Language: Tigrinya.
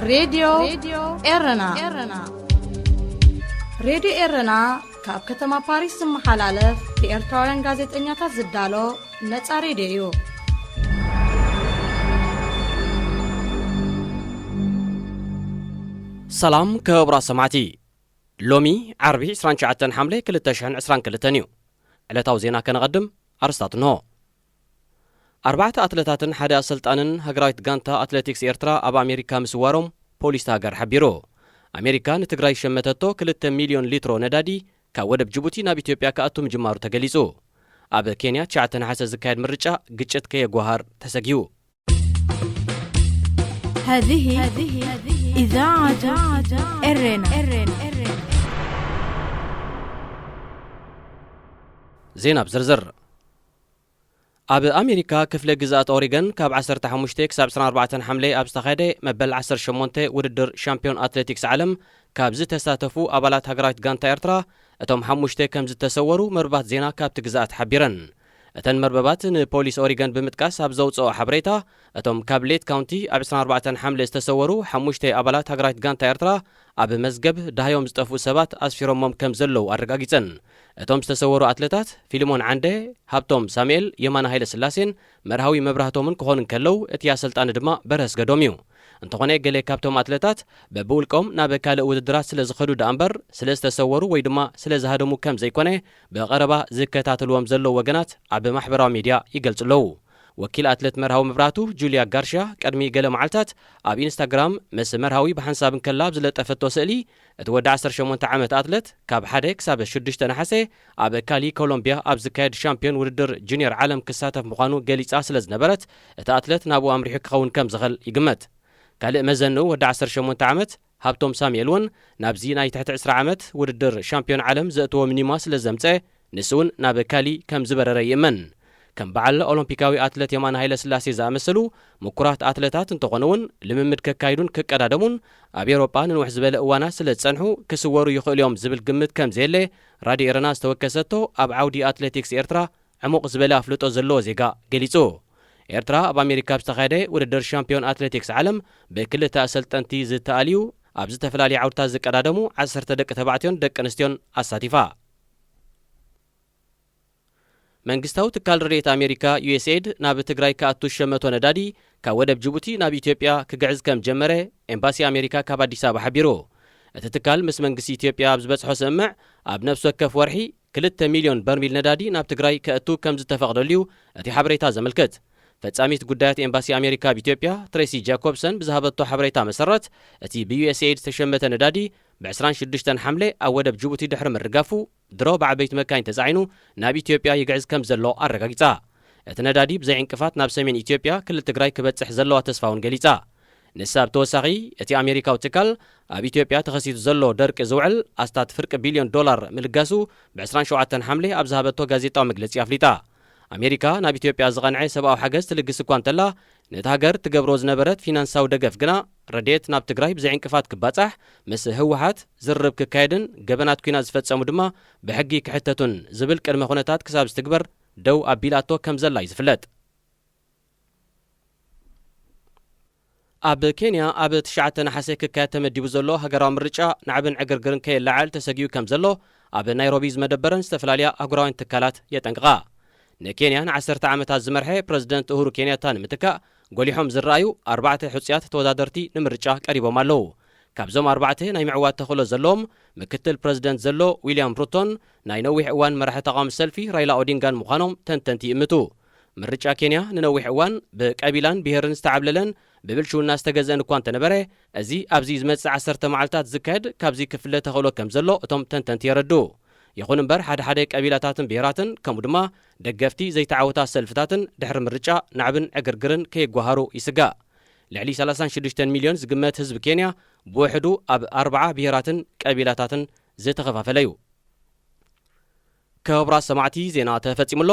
ሬድዮ ኤረና። ሬድዮ ኤረና ካብ ከተማ ፓሪስ ዝመሓላለፍ ብኤርትራውያን ጋዜጠኛታት ዝዳሎ ነጻ ሬድዮ እዩ። ሰላም ክቡራት ሰማዕቲ፣ ሎሚ ዓርቢ ዕስራን ትሽዓተን ሓምለ ክልተ ሽሕን ዕስራን ክልተን እዩ። ዕለታዊ ዜና ከነቐድም፣ ኣርስታት እንሆ። ኣርባዕተ ኣትለታትን ሓደ ኣሰልጣንን ሃገራዊት ጋንታ ኣትሌቲክስ ኤርትራ ኣብ ኣሜሪካ ምስዋሮም ፖሊስ እታ ሃገር ሓቢሩ። ኣሜሪካ ንትግራይ ሸመተቶ ክልተ ሚልዮን ሊትሮ ነዳዲ ካብ ወደብ ጅቡቲ ናብ ኢትዮጵያ ክኣቱ ምጅማሩ ተገሊጹ። ኣብ ኬንያ ትሽዓተ ነሓሰ ዝካየድ ምርጫ ግጭት ከየጓሃር ተሰጊኡ። هذه إذاعة إرنا. ዜና ብዝርዝር። ኣብ ኣሜሪካ ክፍለ ግዝኣት ኦሪገን ካብ ዓሰርተ ሓሙሽተ ክሳብ ዕስራን ኣርባዕተን ሓምለ ኣብ ዝተኻየደ መበል ዓሰርተ ሸሞንተ ውድድር ሻምፒዮን ኣትሌቲክስ ዓለም ካብ ዝተሳተፉ ኣባላት ሃገራዊት ጋንታ ኤርትራ እቶም ሓሙሽተ ከም ዝተሰወሩ መርባት ዜና ካብቲ ግዝኣት ሓቢረን። እተን መርበባት ንፖሊስ ኦሪገን ብምጥቃስ ኣብ ዘውፅኦ ሓበሬታ፣ እቶም ካብ ሌት ካውንቲ ኣብ ዕስራን ኣርባዕተን ሓምለ ዝተሰወሩ ሓሙሽተ ኣባላት ሃገራዊት ጋንታ ኤርትራ ኣብ መዝገብ ደሃዮም ዝጠፍኡ ሰባት ኣስፊሮሞም ከም ዘለዉ ኣረጋጊጸን። እቶም ዝተሰወሩ ኣትለታት ፊልሞን ዓንደ፣ ሃብቶም ሳሙኤል፣ የማነ ሃይለ ስላሴን መርሃዊ መብራህቶምን ክኾኑ እንከለዉ፣ እቲ ኣሰልጣኒ ድማ በርሀ ኣስገዶም እዩ። እንተኾነ፣ ገለ ካብቶም ኣትለታት በብውልቆም ናብ ካልእ ውድድራት ስለ ዝኸዱ ደኣ እምበር፣ ስለ ዝተሰወሩ ወይ ድማ ስለ ዝሃደሙ ከም ዘይኮነ፣ ብቐረባ ዝከታተልዎም ዘለዉ ወገናት ኣብ ማሕበራዊ ሚድያ ይገልጹ ኣለዉ። ወኪል ኣትለት መርሃዊ መብራህቱ፣ ጁልያ ጋርሻ፣ ቅድሚ ገለ መዓልታት ኣብ ኢንስታግራም ምስ መርሃዊ ብሓንሳብ እንከላ ኣብ ዝለጠፈቶ ስእሊ፣ እቲ ወዲ ዓሰርተ ሸሞንተ ዓመት ኣትለት ካብ ሓደ ክሳብ ሽዱሽተ ነሓሰ ኣብ ካሊ ኮሎምቢያ ኣብ ዝካየድ ሻምፒዮን ውድድር ጁኒየር ዓለም ክሳተፍ ምዃኑ ገሊጻ ስለ ዝነበረት፣ እቲ ኣትለት ናብኡ ኣምሪሑ ክኸውን ከም ዝኽእል ይግመት። ካልእ መዘንኡ ወዲ ዓሰርተ ሸሞንተ ዓመት ሃብቶም ሳሙኤል እውን ናብዚ ናይ ትሕቲ ዕስራ ዓመት ውድድር ሻምፒዮን ዓለም ዘእትዎ ሚኒማ ስለ ዘምጸ፣ ንሱ እውን ናብ ካሊ ከም ዝበረረ ይእመን። ከም በዓል ኦሎምፒካዊ ኣትለት የማነ ሃይለ ስላሴ ዝኣመሰሉ ምኩራት ኣትለታት እንተኾኑ እውን፣ ልምምድ ከካይዱን ክቀዳደሙን ኣብ ኤውሮጳ ንንውሕ ዝበለ እዋናት ስለ ዝጸንሑ ክስወሩ ይኽእሉ እዮም ዝብል ግምት ከም ዘየለ ራድዮ ኤረና ዝተወከሰቶ ኣብ ዓውዲ ኣትሌቲክስ ኤርትራ ዕሙቕ ዝበለ ኣፍልጦ ዘለዎ ዜጋ ገሊጹ። ኤርትራ ኣብ ኣሜሪካ ኣብ ዝተኻየደ ውድድር ሻምፒዮን ኣትሌቲክስ ዓለም ብክልተ ኣሰልጠንቲ ዝተኣልዩ ኣብ ዝተፈላለየ ዓውድታት ዝቀዳደሙ ዓሰርተ ደቂ ተባዕትዮን ደቂ ኣንስትዮን ኣሳቲፋ። መንግስታዊ ትካል ረድኤት ኣሜሪካ ዩኤስኤድ ናብ ትግራይ ክኣቱ ዝሸመቶ ነዳዲ ካብ ወደብ ጅቡቲ ናብ ኢትዮጵያ ክግዕዝ ከም ጀመረ ኤምባሲ ኣሜሪካ ካብ ኣዲስ ኣበባ ሓቢሩ። እቲ ትካል ምስ መንግስቲ ኢትዮጵያ ኣብ ዝበጽሖ ስምምዕ ኣብ ነፍሲ ወከፍ ወርሒ ክልተ ሚልዮን በርሚል ነዳዲ ናብ ትግራይ ከእቱ ከም ዝተፈቕደሉ እዩ እቲ ሓበሬታ ዘመልክት። ፈጻሚት ጉዳያት ኤምባሲ ኣሜሪካ ኣብ ኢትዮጵያ ትሬሲ ጃኮብሰን ብዝሃበቶ ሓበሬታ መሰረት፣ እቲ ብዩኤስኤድ ዝተሸመተ ነዳዲ ብዕስራን ሽዱሽተን ሓምለ ኣብ ወደብ ጅቡቲ ድሕሪ ምርጋፉ፣ ድሮ ብዓበይቲ መካይን ተጻዒኑ ናብ ኢትዮጵያ ይግዕዝ ከም ዘሎ ኣረጋጊጻ። እቲ ነዳዲ ብዘይ ዕንቅፋት ናብ ሰሜን ኢትዮጵያ ክልል ትግራይ ክበጽሕ ዘለዋ ተስፋ እውን ገሊጻ። ንሳ ብተወሳኺ፣ እቲ ኣሜሪካዊ ትካል ኣብ ኢትዮጵያ ተኸሲቱ ዘሎ ደርቂ ዝውዕል ኣስታት ፍርቂ ቢልዮን ዶላር ምልጋሱ ብዕስራን ሸውዓተን ሓምለ ኣብ ዝሃበቶ ጋዜጣዊ መግለጺ ኣፍሊጣ። ኣሜሪካ ናብ ኢትዮጵያ ዝቐንዐ ሰብኣዊ ሓገዝ ትልግስ እኳ እንተላ፣ ነታ ሃገር ትገብሮ ዝነበረት ፊናንሳዊ ደገፍ ግና ረድኤት ናብ ትግራይ ብዘይ ዕንቅፋት ክባጻሕ፣ ምስ ህወሓት ዝርርብ ክካየድን ገበናት ኲናት ዝፈጸሙ ድማ ብሕጊ ክሕተቱን ዝብል ቅድመ ኩነታት ክሳብ ዝትግበር ደው ኣቢላቶ ከም ዘላ እዩ ዝፍለጥ። ኣብ ኬንያ ኣብ ትሽዓተ ነሓሰ ክካየድ ተመዲቡ ዘሎ ሃገራዊ ምርጫ ናዕብን ዕግርግርን ከየለዓዕል ተሰጊኡ ከም ዘሎ ኣብ ናይሮቢ ዝመደበረን ዝተፈላለያ ኣህጉራውያን ትካላት የጠንቅቓ። ንኬንያ ንዓሰርተ ዓመታት ዝመርሐ ፕረዚደንት ኡሁሩ ኬንያታ ንምትካእ ጎሊሖም ዝረኣዩ ኣርባዕተ ሕጹያት ተወዳደርቲ ንምርጫ ቀሪቦም ኣለዉ። ካብዞም ኣርባዕተ ናይ ምዕዋት ተኽእሎ ዘለዎም ምክትል ፕረዚደንት ዘሎ ዊልያም ሩቶን ናይ ነዊሕ እዋን መራሒ ተቓዋሚ ሰልፊ ራይላ ኦዲንጋን ምዃኖም ተንተንቲ ይእምቱ። ምርጫ ኬንያ ንነዊሕ እዋን ብቀቢላን ብሄርን ዝተዓብለለን ብብልሽውና ዝተገዝአን እኳ እንተነበረ፣ እዚ ኣብዚ ዝመጽእ ዓሰርተ መዓልታት ዝካየድ ካብዚ ክፍለ ተኽእሎ ከም ዘሎ እቶም ተንተንቲ የረድኡ። ይኹን እምበር፣ ሓደ ሓደ ቀቢላታትን ብሄራትን ከምኡ ድማ ደገፍቲ ዘይተዓወታ ሰልፍታትን ድሕሪ ምርጫ ናዕብን ዕግርግርን ከየጓሃሩ ይስጋእ። ልዕሊ ሰላሳን ሽዱሽተን ሚልዮን ዝግመት ህዝቢ ኬንያ ብውሕዱ ኣብ ኣርብዓ ብሄራትን ቀቢላታትን ዝተኸፋፈለ እዩ። ክቡራት ሰማዕቲ፣ ዜና ተፈጺሙ ኣሎ።